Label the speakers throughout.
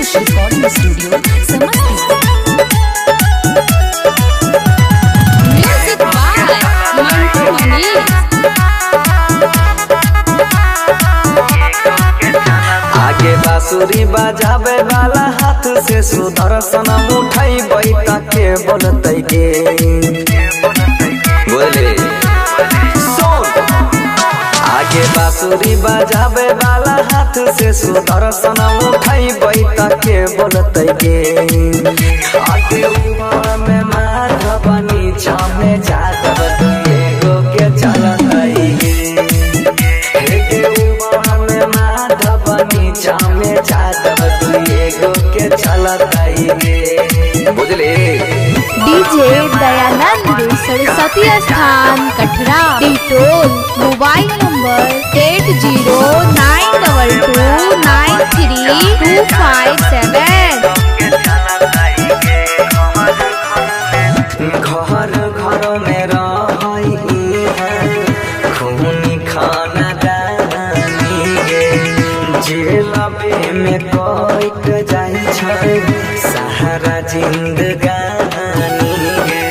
Speaker 1: Santosh recording studio Samastipur. Music by Mantu Manish.
Speaker 2: आगे बांसुरी बजावे वाला हाथ से सुदर्शन उठाई बैता के बोलतै के बोले सुन। आगे बांसुरी बजावे वाला हाथ से सुदर्शन उठाई बैता के बोलतै के। आगे ऊपर में माधव नीचा में जादव एगो के चलतै गे। हे ऊपर में माधव नीचा में जादव एगो के चलतै गे। बुझली।
Speaker 3: डीजे दयानंद सरस्वती स्थान Katra Ditol. Mobile number 8092293257.
Speaker 2: घर घर में रहई खूनी खाना दानी गे। जेलबे में कट जाइ छै सहारा जिंदगानी गे।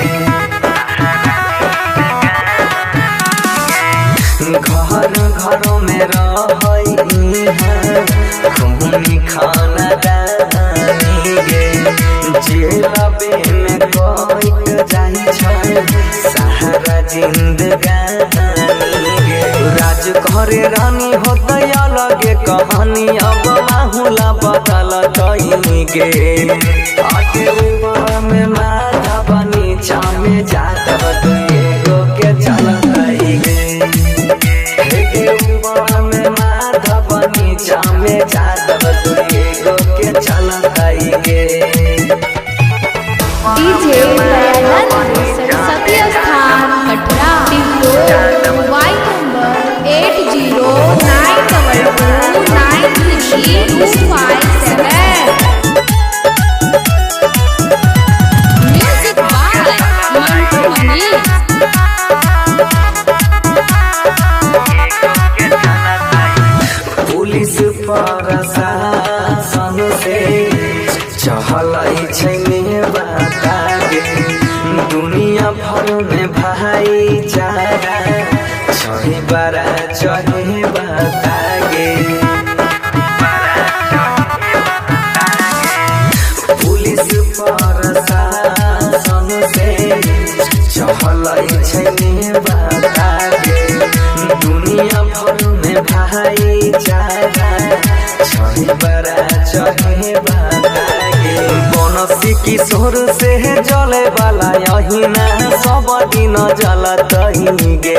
Speaker 2: घर घर में रहई खूनी खाना दानी गे। जेलबे में कट जाइ छै सहारा जिंदगानी गे। राज करे रानी होतै अलगे कहानी अब माहुला बदल गे। आगे ऊपर में माधव नीचा में जादव एगो के चलतै गे। हे ऊपर में माधव नीचा में जादव एगो के चलतै गे।
Speaker 3: डीजे दयानंद सरस्वती स्थान Katra Ditol. Mobile number 8092293257.
Speaker 1: Music by Mantu Manish.
Speaker 2: Police प्रशासन से चहलै छै मेवाता गे। दुनिया भर में भाईचारा छै बड़ा चढ़े बाता गे। पुलिस प्रशासन से चहलै छै मेवाता गे। दुनिया भर में भाईचारा छै बड़ा चढ़े बाता गे। बनसी किशोर से जले वाला अहिना सब दिन जलतै गे।